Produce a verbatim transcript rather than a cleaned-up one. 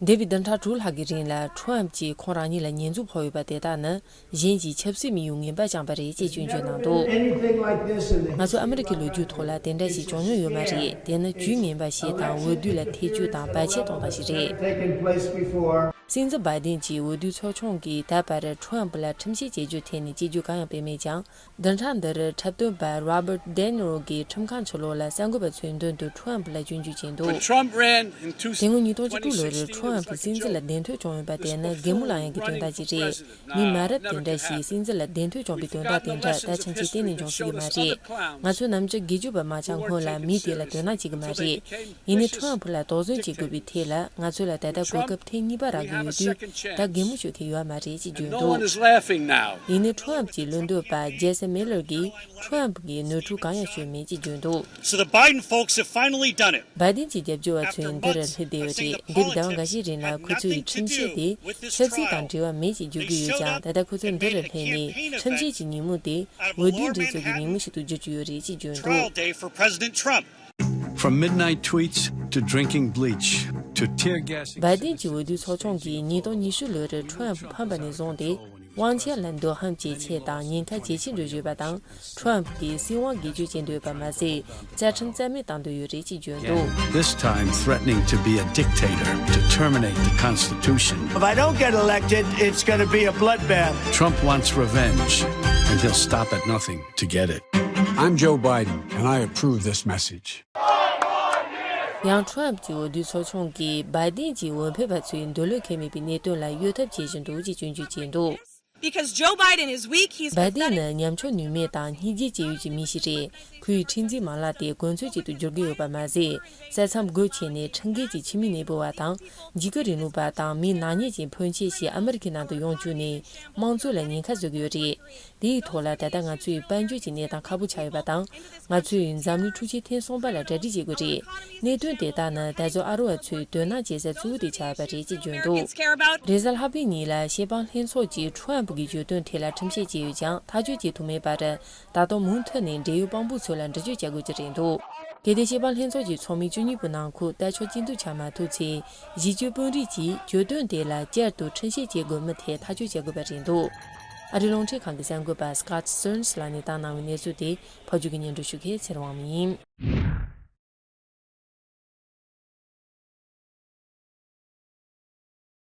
འདས་པའི་བདུན་ཕྲག་དྲུག་ལྷག་གི་རིང་ལ་ཁྲོམ་གྱིས་ཁོང་རང་ཉིད་ལ་ཉེས་འཛུགས་ཕོག་ཡོད་པ་དེ་དག་ནི་གཞན་གྱིས་ཆབ་སྲིད་མི་ཡུལ་ངན་པ་བཅངས་པ་རེད་ཅེས་སྐྱོན་བརྗོད་གནང་འདུག། ང་ཚོ་ཨ་མི་རི་ཀའི་ལོ་རྒྱུས་ཐོག་ལ་དེ་འདྲ་ཞིག་བྱུང་མྱོང་ཡོད་མ་རེད། དེ་ནི་ཇུས་ངན་པ་ཞིག་དང་འོས་བསྡུ་ལ་ཐེ་བྱུས་དང་བར་ཆད་གཏོང་སྟངས་ཤིག་རེད། སྲིད་འཛིན་བྷའི་ཏིན་གྱི་འོས་བསྡུ་ཚོགས་ཆུང་གིས་ད་བར་ཁྲོམ་ལ་ཁྲིམས་ཆད་བྱེད་རྒྱུའི་ཐད་ནས་སྐྱེལ་རྒྱུ་གང་ཡང་སྤེལ་མེད་ཀྱང་། བདུན་ཕྲག་འདིར་འཁྲབ་སྟོན་པ་Robert De Niro གིས་ཁྲིམས་ཁང་ཕྱི་ལོགས་ལ་གསར་འགོད་པ་ཚོའི་མདུན་དུ་ཁྲོམ་ལ་སྐྱོན་བརྗོད་བྱས་འདུག། When Trump ran in two དེ་སྔོན་ཉིས་སྟོང་བཅུ་དྲུག་ལོར་ཁྲོམ་སྲིད་འཛིན་ལ་གདན་ཐོན་བྱུང་ཡོད་པ་དེ་ནི་གད་མོ་བླངས་ཡག་གི་དོན་དག་ཅིག་རེད། མི་མ་རབས་དེ་འདྲ་ཞིག་སྲིད་འཛིན་ལ་གདན་ཐོན་བྱུང་བའི་དོན་དག་དེ་འདྲ་ད་ཕྱིན་ཆད་གཏན་ནས་འབྱུང་སྲིད་ཀྱི་མ་རེད། ང་ཚོ་ནམ་རྒྱུན་སྒེར་གཅོད་པ་མ་ཆགས་སྔོན་ལ་མི་དེ་ལ་དོ་སྣང་བྱེད་ཀྱི་མ་རེད། ཡིན་ནའི་ཁྲོམ་ལ་དོགས་ཟོན་བྱེད་དགོས་པའི་ཐད་ལ་ང་ཚོ་ལ་ད་ལྟ་གོ་སྐབས་ཐེངས་གཉིས་པ་རག་གི་ཡོད་དུས་ད་གད་མོ་ཤོར་མཁན་ཡོད་མ་རེད་ཅེས་བརྗོད་འདུག། ཡིན་ནའི་ཁྲོམ་གྱི་བློ་འདོན་པ་Jesse Miller གྱིས་ཁྲོམ་གྱིས་ནོར་འཁྲུལ་གང་ཡང་བྱུང་མེད་ཅེས་བརྗོད་འདུག། So the Biden folks have finally done it. བྷའི་ཏིན་གྱི་རྒྱབ་སྐྱོར་བ་ཚོས་འདིར་སླེབས་བསྡད་ཡོད་རེད། འདས་པའི་ཟླ་བ་འགའ་ཤས་རིང་ལ་ཁོ་ཚོས་ཁྲིམས་ཆད་དེ་ཆབ་སྲིད་དང་འབྲེལ་བ་མེད་ཅེས་བརྗོད་ཀྱི་ཡོད་ཀྱང་། ད་ལྟ་ཁོ་ཚོ་འདིར་སླེབས་ནས་ཁྲིམས་ཆད་ཀྱི་ཉིན་མོ་དེ་འོས་བསྡུའི་མགྲིན་ཚབ་ཀྱི་ཉིན་མོ་ཞིག་ཏུ་བསྒྱུར་གྱི་ཡོད་རེད་ཅེས་བརྗོད་འདུག། Trial day for President Trump. From midnight tweets to drinking bleach to tear gassing བྷའི་ཏིན་གྱི་འོས་བསྡུ་ཚོགས་ཆུང་གིས་ཉིས་སྟོང་ཉི་ཤུ་ལོར་ཁྲོམ་ཕམ་པ་ནས་བཟུང་སྟེ། དབང་ཆ་ལ་འདོད་ཧམ་བྱེད་ཆེད་དང་ཉེན་ཁ་ཇེ་ཆེ་འགྲོ་བཞིན་ཡོད་པ་དང་། ཁྲོམ་གྱིས་སྲིད་དབང་སྒེར་གཅོད་བྱེད་འདོད་པ་མ་ཟད། བཅའ་ཁྲིམས་རྩ་མེད་གཏང་འདོད་ཡོད་རེད་ཅེས་བརྗོད་འདུག། This time threatening to be a dictator to terminate the Constitution. If I don't get elected, it's going to be a bloodbath. Trump wants revenge, and he'll stop at nothing to get it. I'm Joe Biden, and I approve this message. ཡང་ཁྲོམ་གྱི་འོས་བསྡུ་ཚོགས་ཆུང་གིས་བྷའི་ཏིན་གྱི་འོས་འཕེན་པ་ཚོའི་འདོད་བློ་ཁེངས་མེད་པའི་གནད་དོན་ལ་གཡོལ་ཐབས་བྱེད་བཞིན་འདུག་ཅེས་སྐྱོན་བརྗོད་བྱས་འདུག། Because Joe Biden is weak, he's བྷའི་ཏིན་pathetic. ནི་ཉམ་ཆུང་ནུས་མེད་དང་སྙིང་རྗེ་བྱེད་ཡུལ་གྱི་མི་ཞིག་རེད། ཁོའི་ཁྲིམས་འཛིན་མ་ལག་དེ་གོ་མཚོན་ཅིག་ཏུ་འགྱུར་གྱི་ཡོད་པ་མ་ཟད། ས་མཚམས་སྒོ་ཕྱེ་ནས་ཁྲིམས་འགལ་གྱི་ཕྱི་མི་གནས་སྤོ་བ་དང་། འཇིགས་སྐུལ་རིང་ལུགས་པ་དང་མི་ནག་ཉེས་ཀྱི་ཕོན་ཆེ་ཞིག་ཨ་མི་རི་ཀའི་ནང་དུ་ཡོང་བཅུག་ནས་དམངས་གཙོ་ལ་ཉེན་ཁ་བཟོ་གི་ཡོད་རེད། དེའི་ཐོག་ལ་ད་ལྟ་ང་ཚོའི་དཔལ་འབྱོར་གྱི་གནས་སྟངས་ཁག་པོ་ཆགས་ཡོད་པ་དང་། ང་ཚོས་འཛམ་གླིང་འཕྲུལ་ཆས་ཐེངས་གསུམ་པ་ལ་གྲ་སྒྲིག་བྱེད་དགོས་རེད། གནད་དོན་དེ་དག་ནི་ད་གཟོད་ཨ་རི་བ་ཚོས་དོ་སྣང་བྱེད་ས་གཙོ་བོ་དེ་ཆགས་ཡོད་པ་རེད་ཅེས་བརྗོད་འདུག། རེས་གཟའ་ལྷག་པའི་ཉིན་ལ་བཤད་པ་ལྷན་ཚོགས་ཀྱིས་ཁྲོམ་གྱི་བརྗོད་དོན་ཐད་ལ་ཁྲིམས་བཤེར་བྱས་ཡོད་ཀྱང་ཐག་གཅོད་བྱེད་ཐུབ་མེད་པར། ད་དུང་མུ་མཐུད་ནས་འབྲེལ་ཡོད་དཔང་པོ་ཚོ་ལ་འདྲི་གཅོད་བྱ་དགོས་ཀྱི་རེད་འདུག། གལ་ཏེ་བཤད་པ་ལྷན་ཚོགས་ཀྱི་ཚོགས་མི་བཅུ་གཉིས་པོའི་ནང་ཁུལ་ལྟ་ཕྱོགས་གཅིག་མཐུན་ཆགས་མ་ཐུབ་ཚེ། གཞིས་བྱེས་དཔོན་རིགས་ཀྱིས་བརྗོད་དོན་དེ་ལ་བསྐྱར་དུ་ཁྲིམས་བཤེར་བྱེད་དགོས་མིན་ཐད་ཐག་གཅོད་བྱེད་དགོས་པ་རེད་འདུག། ཨ་རིའི་རླུང་འཕྲིན་ཁང་གི་གསར་འགོད་པ་Scott Stearns ལགས་ནས་བཏང་གནང་བའི་གནས་ཚུལ་དེ་ཕབ་སྒྱུར་གྱིས་སྙན་སྒྲོན་ཞུ་མཁན་ཚེ་རིང་དབང་མོ་ཡིན།